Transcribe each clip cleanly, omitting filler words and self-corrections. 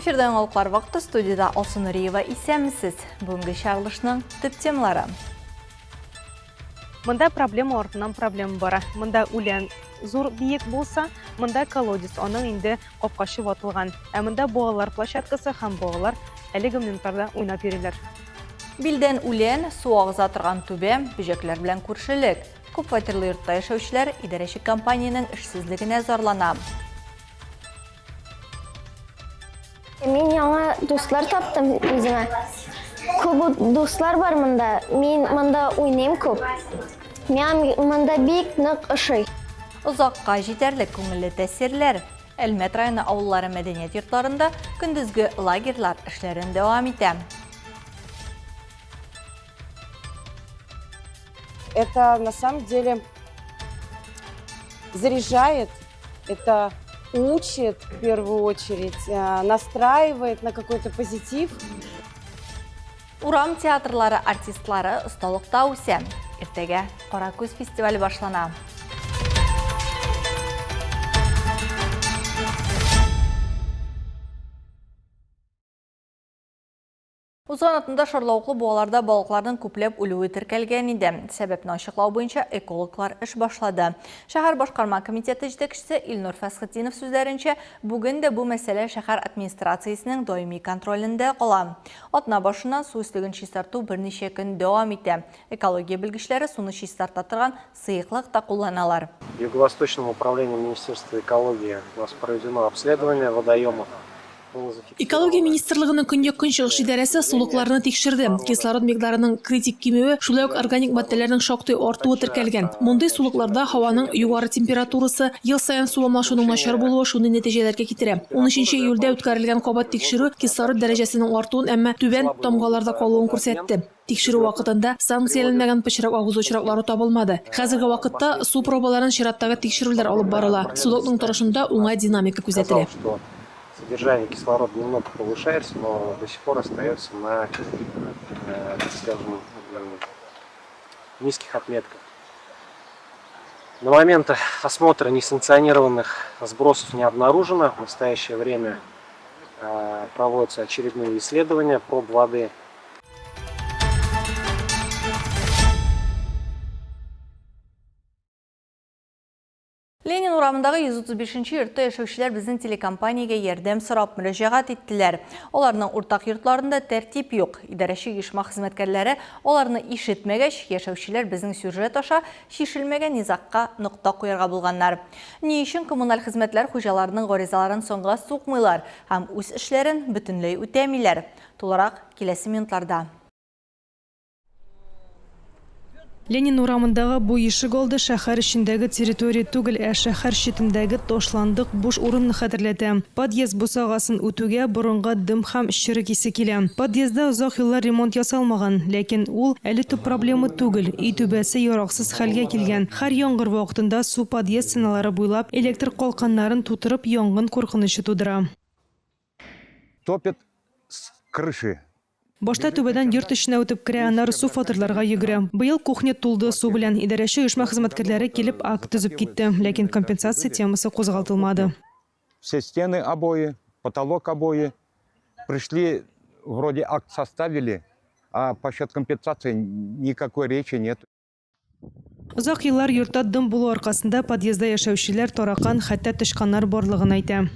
Эфирда яңалыклар вакыты студиядә Алсу Нуриева исәнмесез. Бүгенге чыгарылышның төп темалары. Монда проблема артыннан проблема бара. Монда үлән зур биек булса, монда колодец, аның инде капкачы ватылган. Ә монда балалар площадкасы һәм балалар әлеге минутларда уйнап йөриләр. Билдән үлән, су агыза торган түбә, бөҗәкләр белән күршелек. Күпфатирлы йортта яшәүчеләр идарәче компаниянең эшсезлегенә зарлана. Мин яңа дуслар таптым үземә. Күп дуслар бар монда. Мин монда уйныйм күп. Миңа монда бик нык ошый. Озакка җитәрлек күңелле тәэсирләр. Әлмәт районы авыллары мәдәният йортларында көндезге лагерьлар эшләрен дәвам итә. Это на самом деле заряжает, это учит в первую очередь, э, настраивает на какой-то позитив. Урам театрлары артистлары осталыкта үсә. Иртәгә Каракүз фестивале башлана. Узган атнада шарлавыклы буаларда балыкларның күпләп үлүе теркәлгән иде. Сәбәпне ачыклау буенча экологлар эш башлады. Шәһәр башкарма комитеты җитәкчесе Илнур Фәсхетдинов сүзләренчә, бүген дә бу мәсьәлә шәһәр администрациясенең даими контролендә кала. Атна башыннан су өслеген чистарту берничә көн дәвам итә. Экология белгечләре суны чистарта торган сыеклык та кулланалар. Юго-Восточным управлением Министерства экологии у нас проведено обследование водоемов. Экология министрлыгының Көньяк-Көнчыгыш идарәсе сулыкларны тикшерде. Кислород микъдарының критик кимүе, шулай ук органик матдәләрнең шактый артуы теркәлгән. Мондый сулыкларда һаваның югары температурасы, ел саен су алмашуның начар булуы шундый нәтиҗәләргә китерә. Унөченче июльдә үткәрелгән кабат тикшерү кислород дәрәҗәсенең артуын, әмма түбән тамгаларда калуын күрсәтте. Тикшерү вакытында санкцияләнмәгән пычрак агызу очраклары табылмады. Хәзерге вакытта су пробаларын чираттагы тикшерүләр алып барыла. Сулыкның торышында уңай динамика күзәтелә. Содержание кислорода немного повышается, но до сих пор остается на, так скажем, низких отметках. На момент осмотра несанкционированных сбросов не обнаружено. В настоящее время проводятся очередные исследования проб воды. Ленин урамындагы 135 нче йортта яшәүчеләр безнең телекомпаниягә ярдәм сорап мөрәҗәгать иттеләр. Аларның уртак йортларында тәртип юк. Идарәче оешма хезмәткәрләре аларны ишетмәгәч, яшәүчеләр безнең сюжет аша чишелмәгән низагка нокта куярга булганнар. Ни өчен коммуналь хезмәтләр хуҗаларының гаризаларын соңга сукмыйлар һәм үз эшләрен бөтенләй үтәмиләр? Тулырак киләсе минутларда. Ленин урамындагы бу ишегалды шәһәр эчендәге территория түгел, ә шәһәр читендәге ташландык буш урынны хәтерләтә. Подъезд бусагасын үтүгә борынга дым һәм черек исе килә. Подъездда озак еллар ремонт ясалмаган. Ләкин ул әле төп проблема түгел. Өй түбәсе яраксыз хәлгә килгән. Һәр яңгыр вакытында су подъезд стеналары буйлап электр калканнарын тутырып янгын куркынычы тудыра. Топит с крыши. Башта түбәдән йорт эченә үтеп керә, аннары су фатирларга йөгерә. Быел кухня тулды су белән. Идарәче оешма хезмәткәрләре килеп акт төзеп китте. Ләкин компенсация темасы кузгалтылмады. Все стены обои, потолок обои. Пришли, вроде акт составили, а по счет компенсации никакой речи нет. Озак еллар йортта дым булу аркасында подъездда яшәүчеләр таракан, хәтта тычканнар барлыгын әйтә.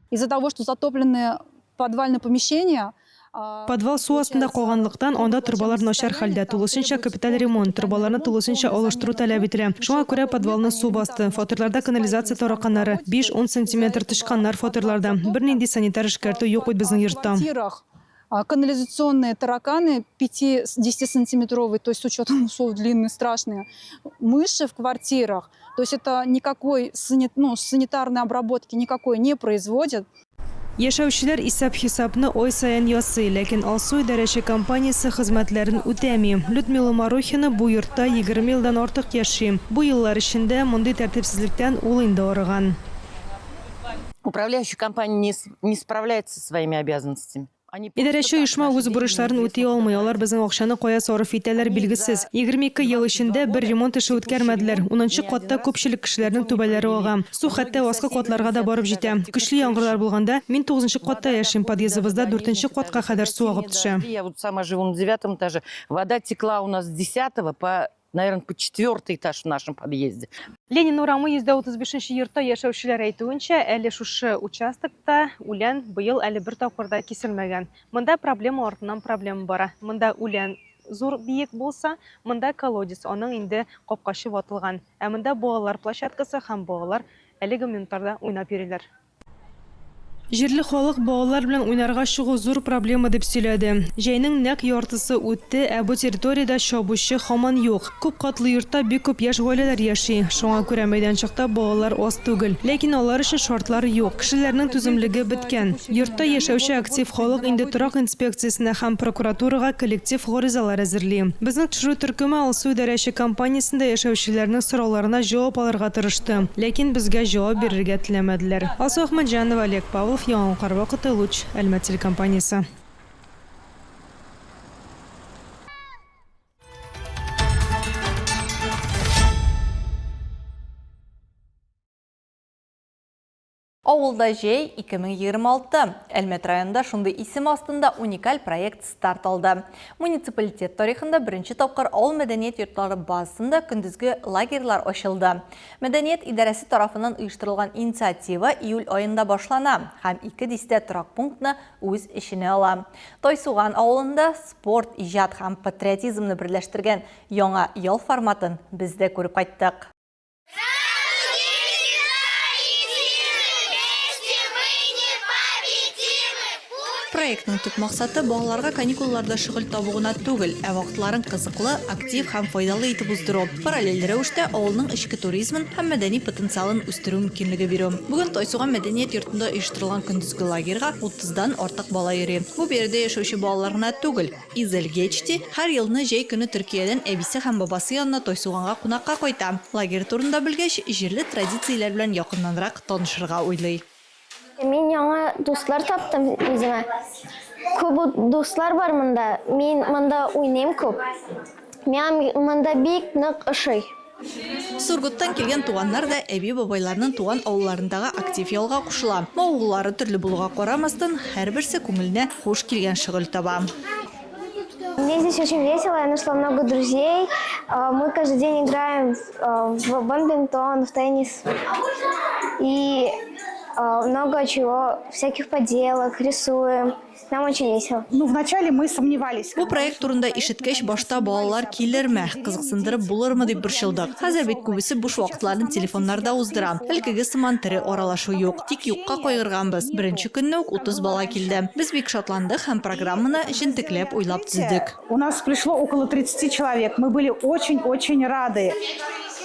Из-за того, что затоплены подвальные помещения, Подвал су астында калганлыктан, анда торбалар начар хәлдә, тулысынча капиталь ремонт, торбаларны тулысынча алыштыру таләп ителә. Шуңа күрә подвалны су басты. Фатирларда канализация тараканнары, биш-ун сантиметр тычканнар фатирларда. Бернинди санитар эшкәртү юк бит безнең йортта. Канализационные тараканы 5-10-сантиметровые, то есть с учетом усов длинные, страшные, мыши в квартирах, то есть это никакой ну, санитарной обработки никакой не производят. Яшәүчеләр исәп-хисапны ай саен ясый, ләкин Алсу идарәче компаниясе хезмәтләрен үтәми. Людмила Марухина бу йортта 20 елдан артык яши. Бу еллар эчендә мондый тәртипсезлектән ул инде арыган. Управляющая компания не справляется со своими обязанностями. Идарәче оешма үз бурычларын үти алмый, алар безнең акчаны кая сарыф итәләр, билгесез. 22 ел эчендә бер ремонт эше үткәрмәделәр. Унынчы катта күпчелек кешеләрнең түбәләре ага. Су хәтта аскы катларга да барып җитә. Көчле яңгырлар булганда, мин тугызынчы катта яшим, подъездыбызда дүртенче катка кадәр су агып төшә. Я вот сама живу на девятом этаже. Вода текла у нас с десятого по наверное, по четвертый этаж в нашем подъезде. Ленин урамы 135 нче йортта яшәүчеләр әйтүенчә, әле шушы участокта үлән быел әле бер тапкыр да киселмәгән. Монда проблема артыннан проблема бара. Монда үлән зур биек булса, монда колодец, аның инде капкачы ватылган. Ә монда балалар площадкасы һәм балалар әлеге минутларда уйнап йөриләр. Җирле халык балалар белән уйнарга чыгу зур проблема дип сөйләде. Җәйнең нәкъ яртысы үтте, ә бу территориядә чабучы һаман юк. Күп катлы йортта бик күп яшь гаиләләр яши, шуңа күрә мәйданчыкта балалар аз түгел. Ләкин алар өчен шартлар юк. Кешеләрнең түземлеге беткән. Йортта яшәүче актив халык инде торак инспекциясенә һәм прокуратурага коллектив гаризалар әзерли. Безнең төшерү төркеме Алсу идарәче компаниясендә яшәүчеләрнең сорауларына җавап алырга тырышты, ләкин безгә җавап бирергә теләмәделәр. Алсу Әхмәтҗанова, Олег Павлов, Яңа Кар вакыты, Луч, Әлмәт телекомпаниясе. Авылда җәй 2026. Әлмәт районында шундый исем астында уникаль проект старт алды. Муниципалитет тарихында беренче тапкыр авыл мәдәният йортлары базасында көндезге лагерьлар ачылды. Мәдәният идарәсе тарафыннан оештырылган инициатива июль аенда башлана һәм ике дистә торак пунктны үз эченә ала. Тайсуган авылында спорт, иҗат һәм патриотизмны берләштергән яңа ял форматын без дә күреп кайттык. Проектның төп максаты балаларга каникулларда шөгыль табу гына түгел, ә вакытларын кызыклы, актив һәм файдалы итеп уздыру, параллель рәвештә авылның эчке туризмын һәм мәдәни потенциалын үстерү мөмкинлеге бирү. Бүген Тайсуган мәдәният йортында оештырылган көндезге лагерьга утыздан артык бала йөри. Бу биредә яшәүче балалар гына түгел, Изель Гечти һәр елны җәй көне Төркиядән әбисе һәм бабасы янына Тайсуганга кунакка кайта. Лагерь турында белгәч, җирле традицияләр белән якыннанрак танышырга уйлый. Мин яңа дуслар таптым үземә. Күп дуслар бар монда. Мин монда уйныйм күп. Миңа монда бик нык ошый. Сургуттан килгән туганнар да әби-бабайларының туган авылларындагы актив ялга кушыла. Мавыгулары төрле булуга карамастан, һәрберсе күңеленә хуш килгән шөгыль таба. Мне здесь очень весело, я нашла много друзей. Мы каждый день играем в бадминтон, в теннис. И много чего, всяких поделок, рисуем. Нам очень весело. Ну, вначале мы сомневались. Бу проект турында ишеткәч, башта балалар килерме, кызыксындырып булырмы дип борчылдык. Хәзер бит күбесе буш вакытларын телефоннарда уздыра. Элеккеге сыман тере аралашу юк. Тик юкка кайгырганбыз. Беренче көнне үк 30 бала килде. Без бик шатландык һәм программаны җентекләп уйлап төзедек. У нас пришло около 30 человек. Мы были очень-очень рады.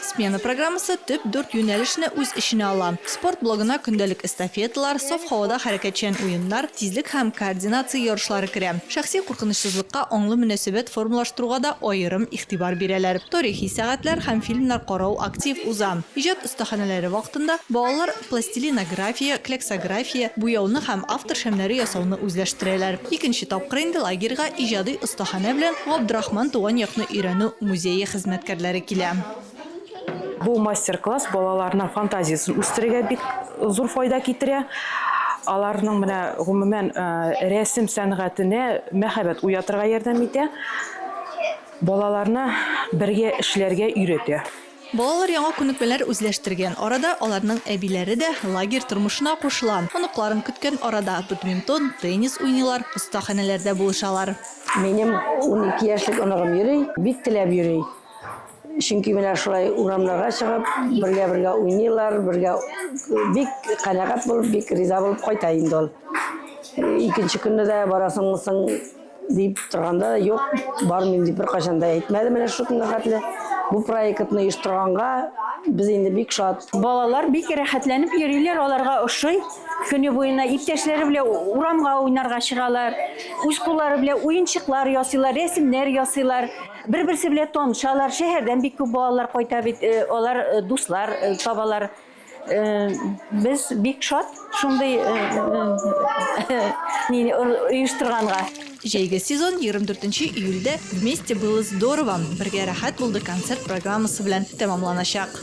Смена программасы төп дүрт юнәлешне үз эченә ала. Спорт блогына көндәлек эстафеталар, саф һавада хәрәкәтчән уеннар, тизлек һәм координация ярышлары керә. Шәхси куркынычсызлыкка аңлы мөнәсәбәт формалаштыруга да аерым игътибар бирәләр. Тарихи сәгатьләр һәм фильмнар карау актив уза. Иҗат остаханәләре вакытында балалар пластилинография, кляксография, буяуны һәм автор шәмнәре ясауны үзләштерәләр. Икенче тапкыр инде лагерьга иҗади остаханә белән Габдрахман туган якны өйрәнү музее хезмәткәрләре килә. Бу мастер-класс балаларның фантазиясен үстерергә бик зур файда китерә. Аларның менә гомумән рәсем сәнгатенә мәхәббәт уятырга ярдәм итә. Балаларны бергә эшләргә өйрәтә. Балалар яңа күнекмәләр үзләштергән арада аларның әбиләре дә лагерь тормышына кушыла. Оныкларын көткән арада бадминтон, теннис уйныйлар, остаханәләрдә булышалар. Минем 12 яшьлек оныгым йөри, бик теләп йөри. Чөнки менә шулай урамнарга чыгып, бергә-бергә уйныйлар, бергә бик канәгать булып, бик риза булып кайта инде ул. Икенче көнне дә барасыңмы соң дип торганда, юк, бармыйм дип беркайчан да әйтмәде менә шушы көнгә хәтле. Бу проектны оештырганга без инде бик шат. Балалар бик рәхәтләнеп йөриләр, аларга ошый. Көне буена иптәшләре белән урамга уйнарга чыгалар. Үз куллары белән уенчыклар ясыйлар, рәсемнәр ясыйлар. Бер-берсе белән танышалар. Шәһәрдән бик күп балалар кайта бит, алар дуслар табалар. Без бик шат шундый нине оештырганга. Җәйге сезон 24 нче июльдә Вместе было здорово! Бергә рәхәт булды концерт программасы белән тәмамланачак.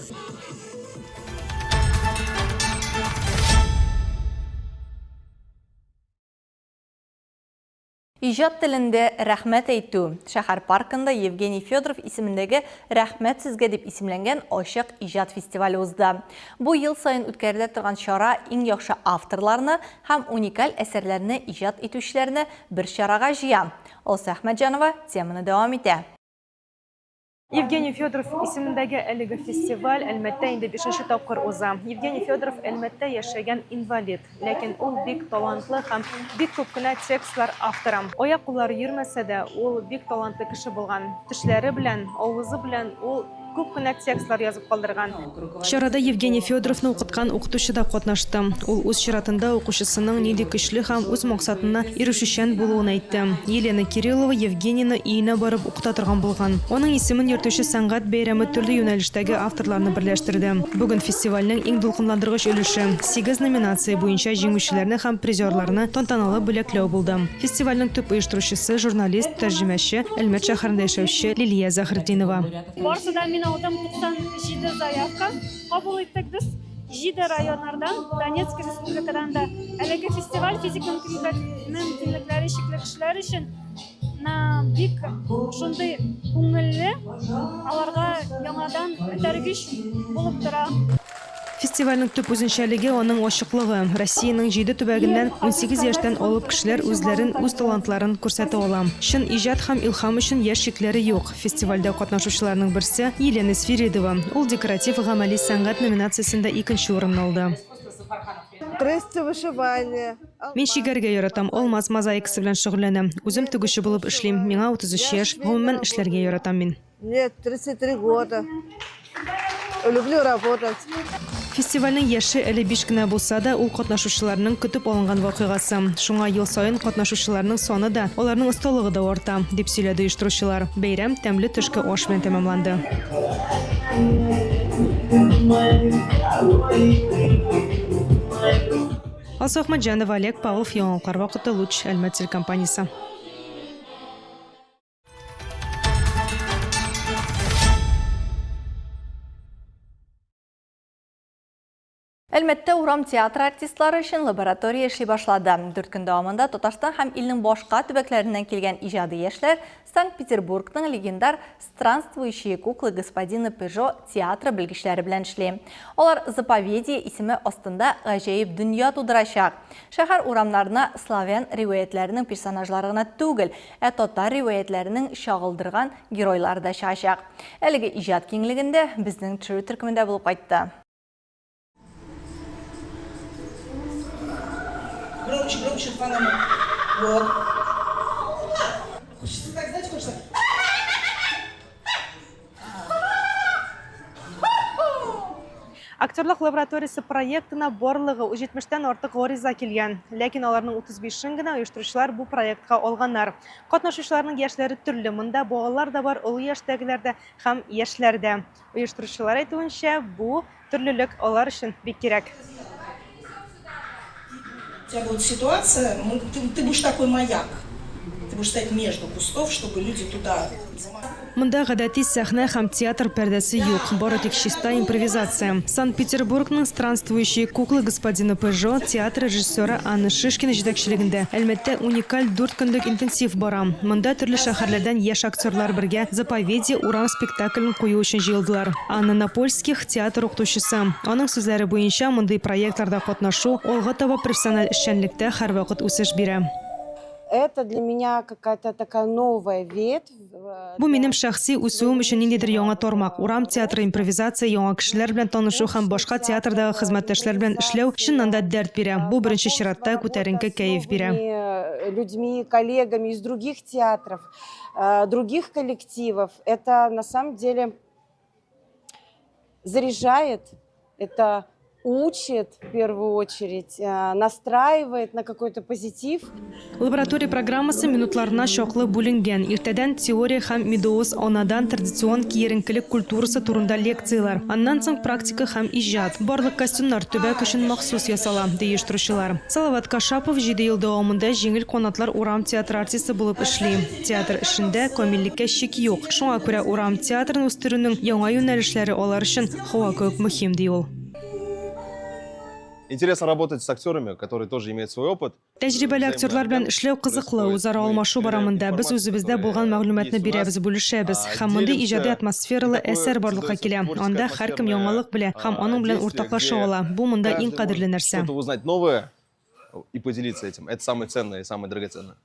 Иҗат телендә рәхмәт әйтү. Шәһәр паркында Евгений Федоров исемендәге Рәхмәт сезгә дип исемләнгән ачык иҗат фестивале узды. Бу ел саен үткәрелә торган чара иң яхшы авторларны һәм уникаль әсәрләрне иҗат итүчеләрне бер чарага җыя. Алсу Әхмәтҗанова теманы дәвам итә. Евгений Федоров исемендәге әлеге фестиваль Әлмәттә инде бишенче тапкыр уза. Евгений Федоров Әлмәттә яшәгән инвалид. Ләкин ул бик талантлы һәм бик күп кенә текстлар авторы. Аяк-куллары йөрмәсә дә, ул бик талантлы кеше булган. Тешләре белән, авызы белән ул күп кенә текстлар язып калдырган. Чарада Евгений Федоровны укыткан укытучы да катнашты. Ул үз чиратында укучысының нинди көчле һәм үз максатына ирешүчән булуын әйтте. Елена Кириллова Евгенийны өенә барып укыта торган булган. Аның исемен йөртүче сәнгать бәйрәме төрле юнәлештәге авторларны берләштерде. Бүген фестивальнең иң дулкынландыргыч өлеше, сигез номинация буенча җиңүчеләрне һәм призерларны тантаналы бүләкләү булды. Фестивальнең төп оештыручысы, журналист, тәрҗемәче, Әлмәт шәһәрендә яшәүче Лилия Заһретдинова. Барысы да мин алдым 97 заявка кабул иттек без. Җиде районнардан, Донецк республикадан да. Әлеге фестиваль физик мөмкинлекләре чикле кешеләр өчен бик шундый күңелле, аларга яңадан этәргеч булып тора. Фестивальнең төп үзенчәлеге, аның ачыклыгы. Россиянең җиде төбәгеннән 18 яшьтән алып кешеләр үзләрен, үз талантларын күрсәтә ала. Чын иҗат һәм илһам өчен яшь чикләре юк. Фестивальдә катнашучыларның берсе, Елена Свиридова. Ул декоратив-гамәли сәнгать номинациясендә икенче урынны алды. Мин чигәргә яратам, алмаз мозаикасы белән шөгыльләнәм. Үзем тегүче булып эшлим, миңа 33 яшь, гомумән, эшләргә яратам мин. Мне 33 года. Люблю работать. Фестивальнең яше әле биш кенә булса да, ул катнашучыларның көтеп алынган вакыйгасы. Шуңа ел саен катнашучыларның саны да, аларның осталыгы да арта, дип сөйләде оештыручылар. Бәйрәм тәмле төшке аш белән тәмамланды. Алсу Әхмәтҗанова, Олег Павлов, Яңалыклар вакыты, Луч, Әлмәт телекомпаниясе. Әлмәттә урам театры артистлары өчен лаборатория эшли башлады. Дүрт көн дәвамында Татарстан һәм илнең башка төбәкләреннән килгән иҗади яшьләр Санкт-Петербургның легендар Странствующие куклы господина Пежо театры белгечләре белән эшли. Алар Заповедие исеме астында гаҗәеп дөнья тудырачак. Шәһәр урамнарына славян риваятьләренең персонажлары гына түгел, ә татар риваятьләренең чагылдырган геройлары да чыгачак. Әлеге иҗат киңлегендә безнең төшерү төркемендә булып кайтты. Громче, громче, фоному. Вот. Хочется так, знаете, хочется. Актерлык лабораториясе проектына барлыгы 70 тән артык гариза килгән. Ләкин аларның 35-ен генә оештыручылар бу проектка алганнар. Катнашучыларның яшьләре төрле, монда балалар да бар, олы яшьтәгеләр дә һәм яшьләр дә. Оештыручылар әйтүенчә, бу төрлелек алар өчен бик кирәк. У тебя будет ситуация, ты, ты будешь такой маяк. Ты будешь стоять между кустов, чтобы люди туда Монда гадәти сәхнә һәм театр пәрдәсе юк, бары тик чиста импровизация. Санкт-Петербургның Странствующие куклы господина Пежо театры режиссеры Анна Шишкина җитәкчелегендә Әлмәттә уникаль дүрт көнлек интенсив бара. Монда төрле шәһәрләрдән яшь актерлар бергә Заповедье урам спектаклен кую өчен җыелдылар. Анна Напольских, театр укытучысы. Аның сүзләре буенча, мондый проектларда катнашу алга таба профессиональ эшчәнлектә һәрвакыт үсеш бирә. Это для меня какая-то такая новая ветвь. Бу минем шәхси үсүем өчен ниндидер яңа тармак. Урам театры, импровизация, яңа кешеләр белән танышу һәм башка театрдагы хезмәттәшләр белән эшләү чыннан да дәрт бирә. Бу беренче чиратта күтәренке кәеф бирә. Людьми, коллегами из других театров, других коллективов. Это на самом деле заряжает, это Учит, в первую очередь, настраивает на какой-то позитив. Лаборатория программасы минутларына чаклы бүленгән. Иртәдән теория һәм Медоуз анадан традицион киеренкелек культурасы турында лекцияләр. Аннан соң практика һәм иҗат. Барлык костюмнар төбәк өчен махсус ясала, ди оештыручылар. Салават Кашапов җиде ел дәвамында Җиңел канатлар урам театры артисты булып эшли. Театр эшендә камиллеккә чик юк. Шуңа күрә урам театрын үстерүнең яңа юнәлешләре алар өчен һава кебек мөһим, ди ул. Интересно работать с актерами, которые тоже имеют свой опыт. Тәҗрибәле актерлар белән эшләү кызыклы, үзара алмашу бара монда. Без үзебездә булган мәгълүматны бирәбез, бүлешәбез. Һәм мондый иҗади атмосфералы әсәр барлыкка килә. Анда һәркем яңалык белә һәм аның белән уртаклаша ала. Бу монда иң кадерле нәрсә. Что-то узнать новое и поделиться этим. Это самое ценное и самое драгоценное.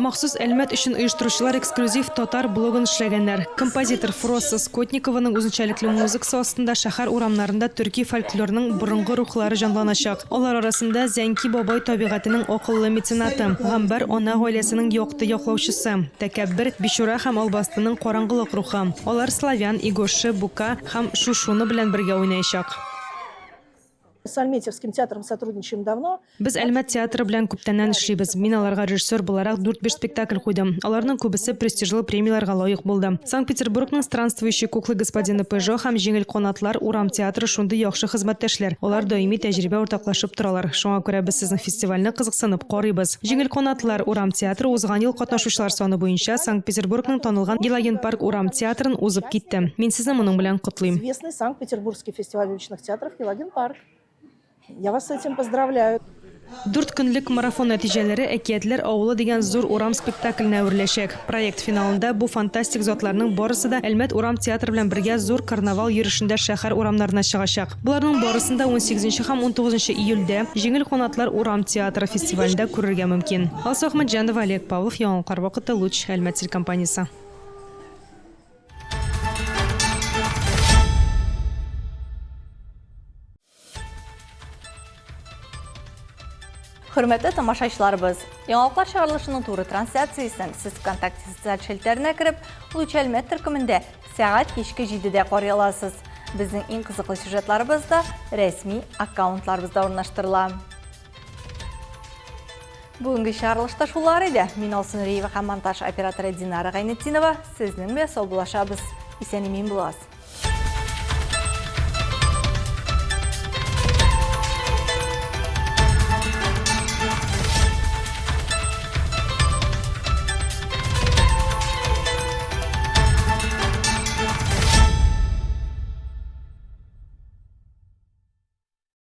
Махсус Әлмәт өчен оештыручылар эксклюзив татар блогын эшләгәннәр. Композитор Фроса Скотникованың үзенчәлекле музыкасы астында шәһәр урамнарында төрки фольклорның борынгы рухлары җанланачак. Алар арасында Зәнки бабай табигатенең акыллы меценаты, Гамбәр ана гаиләсенең якты яклаучысы, Тәкәббер Бичура һәм Албастының караңгылык рухы. Алар славян, Игоши, Бука һәм Шушуна белән бергә уйнаячак. С Альметьевским театром сотрудничаем давно. Без Әлмәт театры белән күптәннән эшлибез. Мин аларга режиссер буларак дүрт-биш спектакль куйдым. Аларның күбесе престижлы премияләргә лаек булды. Санкт-Петербургның Странствующие куклы господина Пежо һәм Җиңел канатлар урам театры шундый яхшы хезмәттәшләр. Алар даими тәҗрибә уртаклашып торалар. Шуңа күрә без сезнең фестивальне кызыксынып карыйбыз. Җиңел канатлар урам театры узган ел катнашучылар саны буенча Санкт-Петербургның танылган Елагин-парк урам театрын узып китте. Мин сезне моның белән котлыйм. Известный Санкт-Петербургский фестиваль уличных театров Елагин парк. Я вас с этим поздравляю. Дүрт көнлек марафон нәтиҗәләре Әкиятләр авылы дигән зур урам спектакленә әвереләчәк. Проект финалында бу фантастик затларның барысы да Әлмәт урам театры белән бергә зур карнавал йөрешендә шәһәр урамнарына чыгачак. Боларның барысын да унсигезенче һәм унтугызынчы июльдә Җиңел канатлар урам театры фестивалендә күрергә мөмкин. Алсу Әхмәтҗанова, Олег Павлов, Яңалыклар вакыты, Луч, Әлмәт телекомпаниясе. Хөрмәтле тамашачыларыбыз, яңалыклар чыгарылышының туры трансляциясен сез ВКонтакте социаль челтәренә кереп, Луч Әлмәт төркемендә сәгать кичке 7-дә карый аласыз. Безнең иң кызыклы сюжетларыбыз да рәсми аккаунтларыбызда урнаштырыла. Бүгенге чыгарылышта шулар иде. Мин Алсу Нуриева һәм монтаж операторы Динара Гайнетдинова сезнең белән саубуллашабыз. Исән-имин булыгыз.